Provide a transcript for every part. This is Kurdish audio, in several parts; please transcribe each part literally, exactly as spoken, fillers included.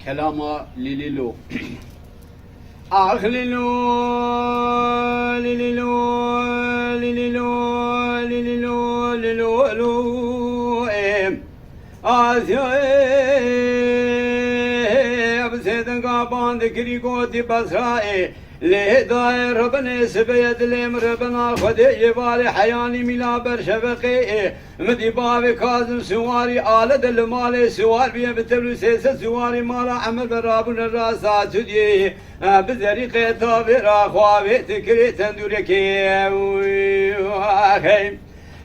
Kelama Lîlîlo. Ax Lîlo, Lîlîlo, Lîlîlo, Lîlîlo, Lîlo, Lîlo, ê. Asya, ê, bi sêdinga bandikirî gotî Besra, ê. Lê dayê ribinê sibê ye dilê min ribina Xwedê yê varê heyanî mîla ber şeveqê, ê. Min dî bavê Kazim Siwarî ale de li malê siwar bûye bi tevlî sê sed siwarî mala Emir ve rabûne rasta Sûdiyê. Bi zerîqê tavê ra xwe avêtin kirê tendûrekê. Hey.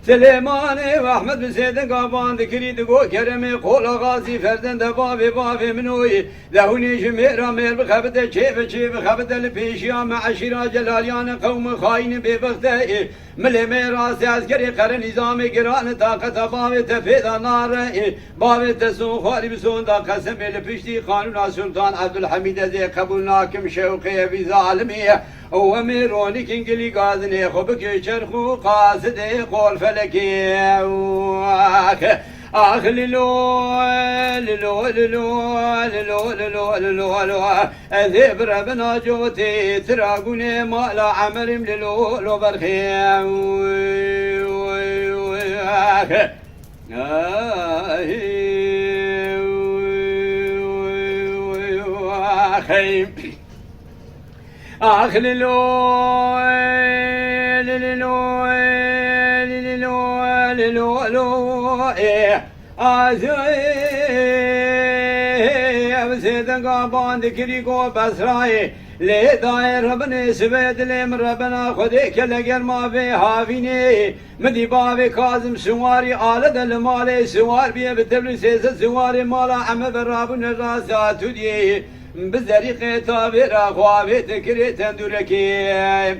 Silêmanê û Ehmed bi sêdinga bandikirî digo keremê qola Xazî ferzende bavê bavê min oyê. De hûnê ji mêra mêr bixebite çê ve çê bixebite li pêşiya me eşîra Celalyanê qewme xayînê bêbexte ê. Milê me rastî ezgerê qere nîzamê giran e, taqeta bavê te pê da nare, ê, bavê te son xwarî bi son da qesemê li piştî qanûna Sultan Ebdulhemîd ez ê qebûl nakim şewqê vî zalimî ye. Û em ê ronîkên gilî gazinê xwe bike çerx û qasidê qol felekê. Ax, ax, lilo, lilo, lilo, lilo, lilo, lilo, lilo. Ez ê birevin a cotê, tira gûnê mala Emerîm li lo, lo berxê. Ax, li lo, li lo, li lo, li lo, li lo, ê. Azê, ev sêdinga bandikirî go Besrayê, lê dayê ribinê sibê dilê min rebena Xwedê kele germa vê havînê. Min dî bavê Kazim Siwarî ale de li malê siwar bîye bi tevlî sê sed siwarê mala Eme ve rabûne rasta Sûdiyê. Bi zerîqê tavê ra xwe avêtin kirê tendûrekê.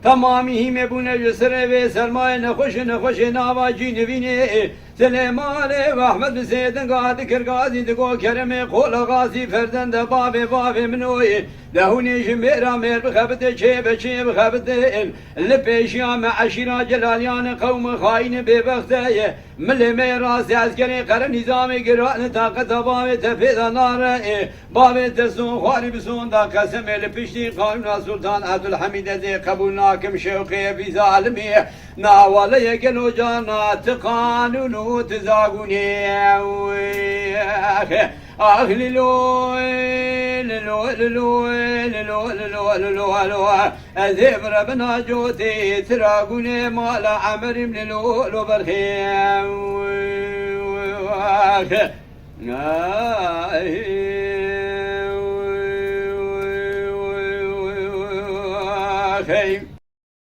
Temamî hîmê bûne ji serê vê sermayê nexweşê nexweşê nava cî nivînê. Silêmanê û Ehmed bi sêdinga dikir gazî digo keremê qola Xazî ferzende bavê bavê min oyê. De hûnê ji mêra mêr bixebite çê be çê bixebite. Li pêşiya me eşîra Celalyanê qewme xayînê bêbexte ye. Milê me yê rastî ezgerê qere nîzamê giran e, taqeta bavê te pê da nare ê. Bavê te son xwarî bi son da qesemê li piştî qanûna Sultan Ebdulhemîd ez ê qebûl nakim şewqê vî zalimî. Nawaleye gelo cana ti qanûn û ti zagûnê. Ax, ax, lilo, lilo, lilo, lilo, lilo, lilo, lilo. Ez ê birevin a cotê, tira gûnê mala Emerîm li lo, lo berxê. Hey.